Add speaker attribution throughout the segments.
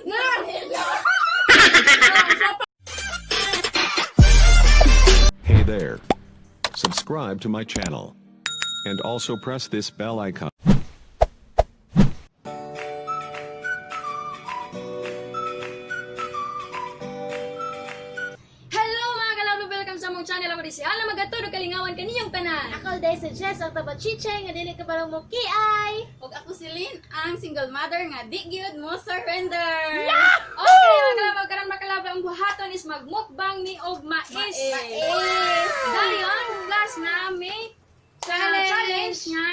Speaker 1: Na!
Speaker 2: Hey there. Subscribe to my channel. And also press this bell icon.
Speaker 1: Hello mga kalablo! Welcome sa among channel. Ako di si Ala Magatod ug kalingawan kaninyong tanan.
Speaker 3: Ako dahil sa Jess ang tabachiche nga dili ka parang mukiay.
Speaker 4: Ug ako si Lynn, ang single mother nga di gyud mo surrender.
Speaker 1: Okay mga kalablo, karon mga kalablo, ang buhaton is magmukbang ni og mais.
Speaker 4: Mais.
Speaker 1: Dayon, plus na may
Speaker 4: Challenge.
Speaker 1: challenge nga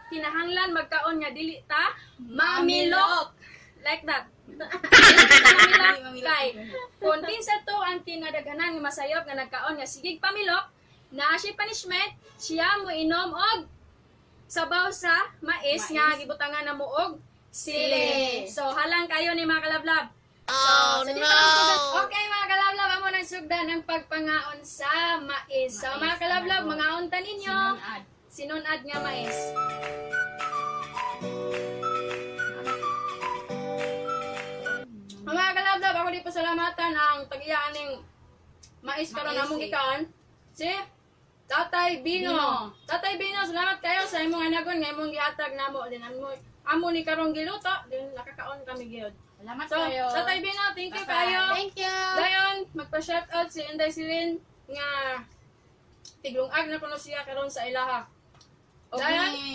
Speaker 1: kinahanglan magkaon nga dili ta mamilok. Like that. Dili ta mamilok kay kung kinsa to ang kinadaghanan nga masayop nga nagkaon nga sigig pamilok, naa siya punishment, siya mo inom og sabaw sa mais, nga gibutangan na mo og sili.
Speaker 4: Sili.
Speaker 1: So halang kayo ni mga kalablab. Oh, so, no! Okay mga kalablab, amo nang sugdan ang pagpangaon sa mais. So mga
Speaker 4: Mais,
Speaker 1: kalablab,
Speaker 4: ano.
Speaker 1: mangaon ta ninyo.
Speaker 4: Sinunad.
Speaker 1: Sinunad nga mais. Mga kalablab, ako di pasalamatan ang tag-iya aning mais karon
Speaker 4: Mais,
Speaker 1: among
Speaker 4: eh.
Speaker 1: gikaan. Si Tatay Bino.
Speaker 4: Bino.
Speaker 1: Tatay Bino, salamat kayo sa imong anagon nga imong gihatag namo din amo amo ni karong giluto din nakakaon kami gyud.
Speaker 4: Salamat
Speaker 1: So,
Speaker 4: kayo.
Speaker 1: Tatay Bino, thank you
Speaker 4: Bye-bye.
Speaker 1: kayo.
Speaker 3: Thank you.
Speaker 1: Dayon, magpa-shoutout si Inday Silin nga tiglungag na kuno siya karon sa ilaha.
Speaker 4: Og
Speaker 1: Dayon.
Speaker 4: ni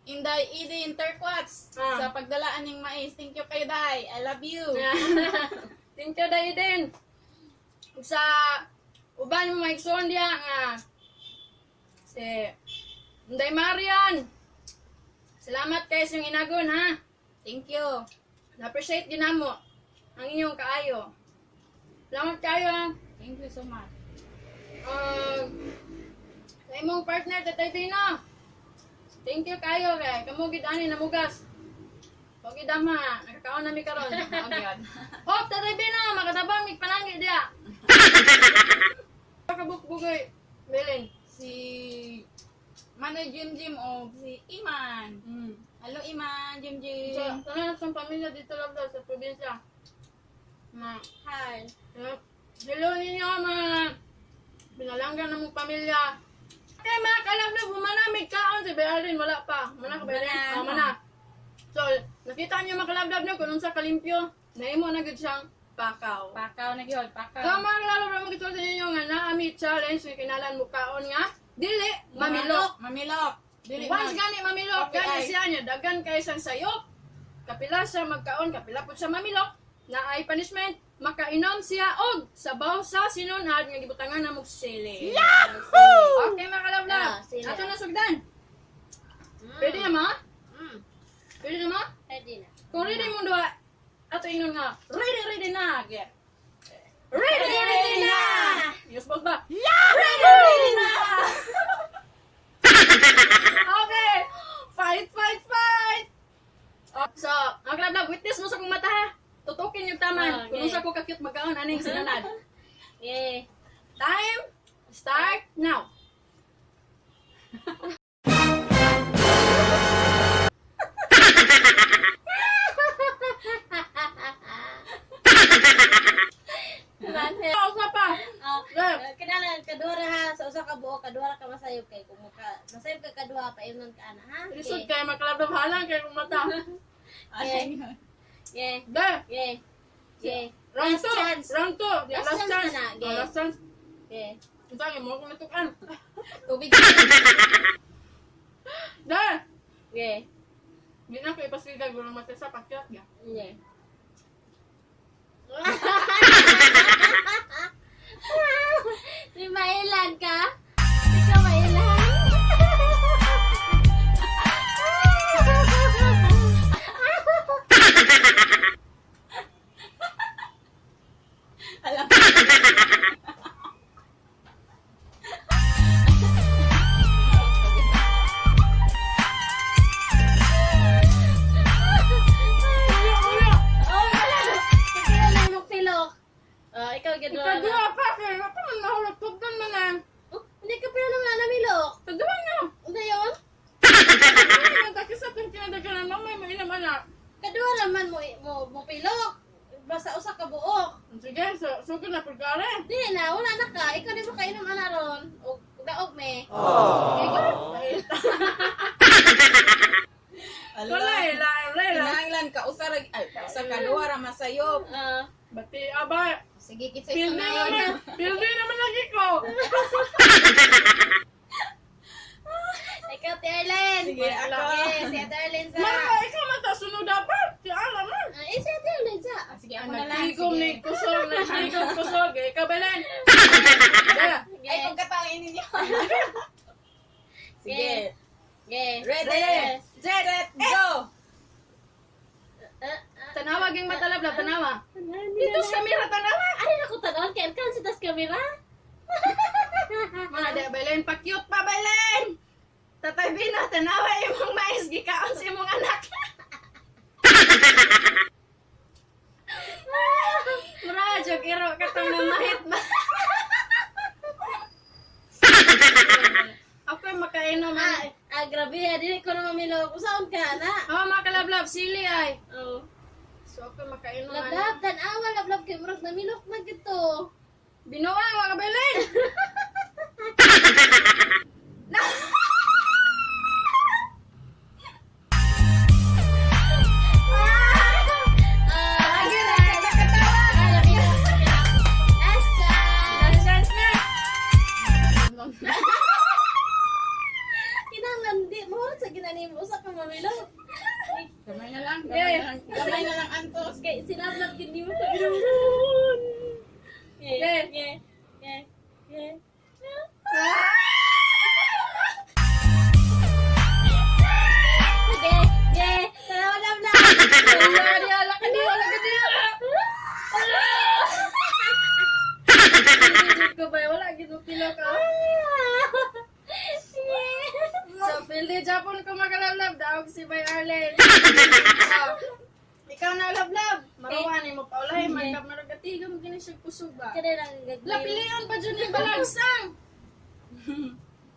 Speaker 4: Inday Eden Interquats
Speaker 1: Ah.
Speaker 4: sa pagdala aning mais. Thank you kay Day. I love you.
Speaker 1: Thank you dai din. Sa uban mo maigsoon diha nga si Inday Marian. Salamat kay sa inyong inagon ha.
Speaker 4: Thank you.
Speaker 1: Na-appreciate din namo ang inyong kaayo. Salamat kayo ha.
Speaker 4: Thank you so much.
Speaker 1: Sa imong partner Tatay Pino. Thank you kayo kay kamo gid ani namugas. Og idama, nakakaon nami karon.
Speaker 4: Oh, God.
Speaker 1: Hop, Tatay Pino, makatabang mig panangit diha. Kabukbugoy, Belen.
Speaker 4: Si Manoy Jim Jim o si Iman. Hello Iman, Jim Jim.
Speaker 1: So, tanan sa pamilya dito lang daw sa probinsya. Ma,
Speaker 3: Hi.
Speaker 1: eh, hello ninyo mga binalanggan ng mong pamilya. Okay mga kalablo, humanamig kaon si Berlin, wala pa. Mana ka Berlin?
Speaker 3: Mana.
Speaker 1: Oh, mana. So, nakita niyo mga kalablab no, kung unsa kalimpyo, naimo na gud siyang pakaw.
Speaker 4: Pakaw na gyud, pakaw.
Speaker 1: So mga kalablo, mo gitol sa inyo nga naami challenge nga kinalan mo kaon nga dili mamilok.
Speaker 4: Mamilok. Dili
Speaker 1: Once
Speaker 4: mag-
Speaker 1: gani mamilok,
Speaker 4: Copy
Speaker 1: gani
Speaker 4: ay.
Speaker 1: siya niya, dagan kay sang sayop. Kapila siya magkaon, kapila pud siya mamilok, na ay punishment, makainom siya og sabaw sa sinunad nga gibutangan na mog sili. Yahoo! Okay mga kalablab,
Speaker 3: Ah, sili.
Speaker 1: ato na sugdan. Ready na ma?
Speaker 3: Mm.
Speaker 1: Ready na ma?
Speaker 3: Ready na.
Speaker 1: Kung ready mong duha, ato ingnon nga, ready, ready na. Okay. Ready, ready na! Yes, boss ba? Yahoo! Ready, ready na! Okay! Fight, fight, fight! Oh, so, ang klab witness mo sa kong mata ha. Tutukin yung taman.
Speaker 3: Okay.
Speaker 1: Kung unsa ko ka-cute magkaon, aning sinanad.
Speaker 3: Yeah.
Speaker 1: Time, start now.
Speaker 3: Manhe.
Speaker 1: Oh, usa pa.
Speaker 3: Oh,
Speaker 1: Yeah.
Speaker 3: kinahanglan kaduha ha sa usa ka buok kaduha ka masayop kay kung maka masayop ka kaduha paimnon ka ana ha.
Speaker 1: Lisod kay makalab halang kay kong mata.
Speaker 3: Okay. Yeah.
Speaker 1: De,
Speaker 3: Yeah. Yeah.
Speaker 1: round
Speaker 3: Last
Speaker 1: 2.
Speaker 3: chance.
Speaker 1: Round 2.
Speaker 3: Last
Speaker 1: Last
Speaker 3: chance
Speaker 1: chance.
Speaker 3: na na,
Speaker 1: Oh,
Speaker 3: okay.
Speaker 1: last chance.
Speaker 3: Yeah.
Speaker 1: Unsa kay mo kung natukan.
Speaker 4: Tubig.
Speaker 1: De,
Speaker 3: Yeah.
Speaker 1: di na ko ipasiga gulong mata sa pakyat ga.
Speaker 3: Yeah. Di mailan ka? Di ka mailan?
Speaker 4: Alam.
Speaker 1: Uya, uya.
Speaker 3: Oh, wala. Kaya lang mo tilok. Oh, ikaw gid
Speaker 1: Ikaduha pa kay wa pa man mahulog tugdan man ah.
Speaker 3: Oh, Magdaog me.
Speaker 1: Wala eh, la, wala eh, la.
Speaker 4: Kinahanglan ka usa ra ay usa ka duha ra masayop.
Speaker 3: Ah.
Speaker 1: Bati, aba,
Speaker 4: Sige kitsa
Speaker 1: pildi
Speaker 4: sunod.
Speaker 1: naman, pildi naman lagi ko.
Speaker 3: Ikaw, Ate Arlene.
Speaker 4: Sige, ako.
Speaker 3: Okay, si Ate Arlene sa.
Speaker 1: Mara, ikaw man ta sunod dapat. Si Ala man.
Speaker 3: Ah, eh, si Ate Arlene sa.
Speaker 4: Ah, sige ako na lang.
Speaker 1: Nagtigom
Speaker 4: Sige.
Speaker 1: ni kusog, nagtigom kusog. Eh, ikaw Belen. Yeah.
Speaker 4: Ay pagkatangin ninyo. Sige.
Speaker 3: Okay.
Speaker 4: Ready, set, go.
Speaker 3: Ah, ah.
Speaker 1: Tanawa ging matalab tanawa.
Speaker 3: Dito
Speaker 1: Dito sa kamera tanawa.
Speaker 3: Ari na ko tan-on kay kan sa tas kamera.
Speaker 1: Mga di Belen, pa-cute pa Belen. Tatay Bino, tanawa imong mais gikaon sa imong anak. Mura jog iro katong namahit ba. Ako yung makainom.
Speaker 3: Ah, ah, grabe ah, dili ko na mamilok. Usaon ka na?
Speaker 1: Oh, mga kalablab, sili ay.
Speaker 3: Oh.
Speaker 1: So ako yung makainom. ano.
Speaker 3: Lablab, tan-awa lablab kay murag namilok na gito.
Speaker 1: Binuang mga kabelen.
Speaker 3: Ah,
Speaker 1: Lagi na nakatawa.
Speaker 3: ah, labi na. Last chance.
Speaker 1: Last chance na.
Speaker 3: Kinahanglan di mahurot sa ginanimo usa ka mamilok.
Speaker 4: Gamay na lang, gamay
Speaker 1: Yeah.
Speaker 4: na lang. Gamay na lang antos.
Speaker 3: Kay sinablab gid nimo sa binuon.
Speaker 1: Yeah.
Speaker 3: Yeah. Yeah. Okay, yeah. Tanawa lablab.
Speaker 1: Wala di ala ka di wala ka di. Wala. Hindi ko ba wala gid mo pilo ka. So pili Japon ko magalablab daog si Bay Arlen. Oh, ikaw na lablab. Maruwan mo paulahi man ka maragatigom kini siya kusog ba.
Speaker 3: Kada lang gagawin.
Speaker 1: La pilion pa jud ni balagsang.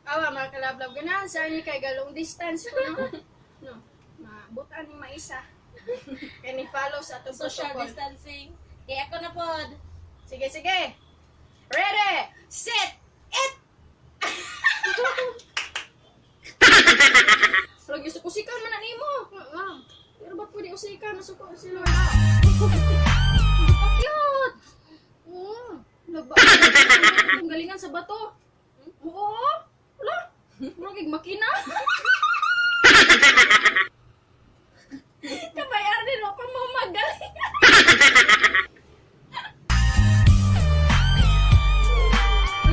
Speaker 1: Awa mga kalablab ganahan sa inyo kay galong distance ko no. No. Mabutan ni maisa. Kay ni follow sa atong
Speaker 3: Social
Speaker 1: protocol.
Speaker 3: distancing. Kay ako na pod.
Speaker 1: Sige, sige. Ready, set, it! Lagi sukusikan man na nimo. Pero ba't pwede usikan? Masuko sila. Cute! Oo. Nagba. Ang galingan sa bato. Oo. Wala. Murag makina. Kabayar din ako mo magaling.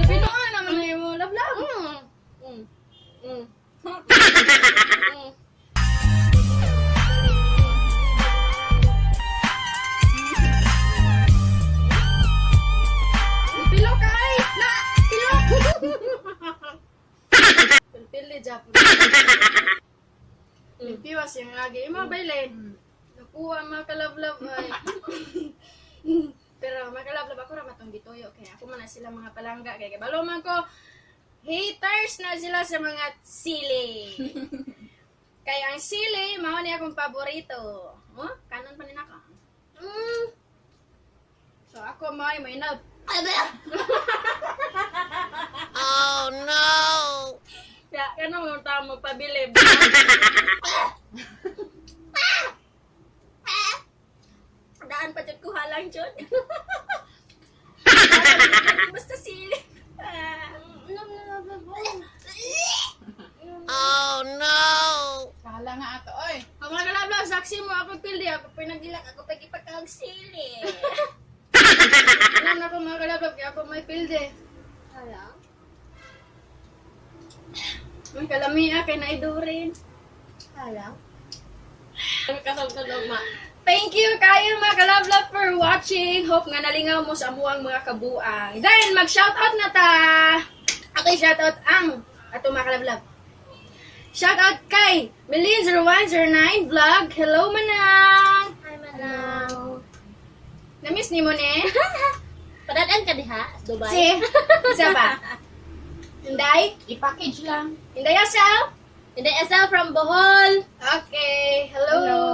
Speaker 1: Binuan naman na yung lablab. Pilo ka ay! Na! Pilo! Pili Japon. Limpiwas yung lagi. Imo bailin. Nakuha mga kalablab ay. Pero mga kalablab ako ra matong gituyo kaya ako man na sila mga palangga kay kabalo man ko haters na sila sa mga sili. Kaya ang sili mao ni akong paborito. Oh, kanon pa ni nako. So ako mao ay may nag
Speaker 3: Oh no!
Speaker 1: Ya, kanang mga tao mo pabilib. Daan pa jud ko halang jud. Basta sili. Ah.
Speaker 3: Oh no!
Speaker 4: Kahala nga ato oy.
Speaker 1: Ang mga kalablaw, saksi mo ako pildi, ako pinagilak, ako pagipagkag sili. Alam na ako mga kalablaw, kaya ako may pildi.
Speaker 3: Hala?
Speaker 1: May kalamia kay naidurin.
Speaker 3: Hala? Kasog-kasog ma.
Speaker 1: Thank you kayo mga kalablab for watching. Hope nga nalingaw mo sa amuang mga kabuang. Then, mag-shoutout na ta! Ako shoutout ang ato mga kalablab. Shoutout kay Melin0109 Vlog. Hello manang!
Speaker 3: Hi, Manang.
Speaker 1: Namiss ni mo ne?
Speaker 3: Padaan ka diha, Dubai.
Speaker 1: Si, isa pa. Inday?
Speaker 4: I-package lang.
Speaker 1: Inday yourself?
Speaker 3: Hindi, SL from Bohol.
Speaker 1: Okay, hello.
Speaker 4: Hello.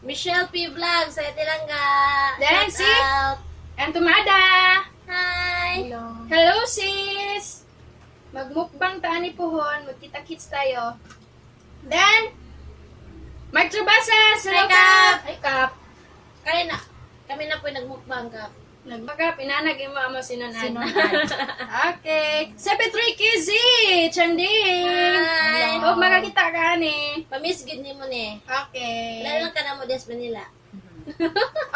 Speaker 3: Michelle P. Vlog sa Itilangga.
Speaker 1: Then,
Speaker 3: Shout
Speaker 1: si-
Speaker 3: out.
Speaker 1: And Tumada.
Speaker 3: Hi.
Speaker 4: Hello.
Speaker 1: Hello sis. Magmukbang ta ani puhon, magkita-kits tayo. Then, Mark Trabasa,
Speaker 3: Hi, Kap!
Speaker 1: Hi, Kap.
Speaker 3: Kaya na, kami na po yung nagmukbang ka.
Speaker 1: Nagbakap, inanag imo amo sinunad.
Speaker 4: Sinunad.
Speaker 1: Okay. 73 KZ, Chanding.
Speaker 3: Hi.
Speaker 1: Hope makakita ka ani.
Speaker 3: Pamiss gid nimo ni.
Speaker 1: Okay.
Speaker 3: Lalo lang ka na mo des Manila.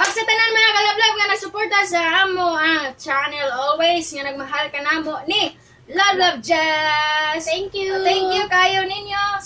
Speaker 1: Og sa tanan mga kalablab nga nagsuporta sa amo ang channel always nga nagmahal ka namo ni Love Love Jazz.
Speaker 3: Thank you.
Speaker 1: Thank you kayo ninyo.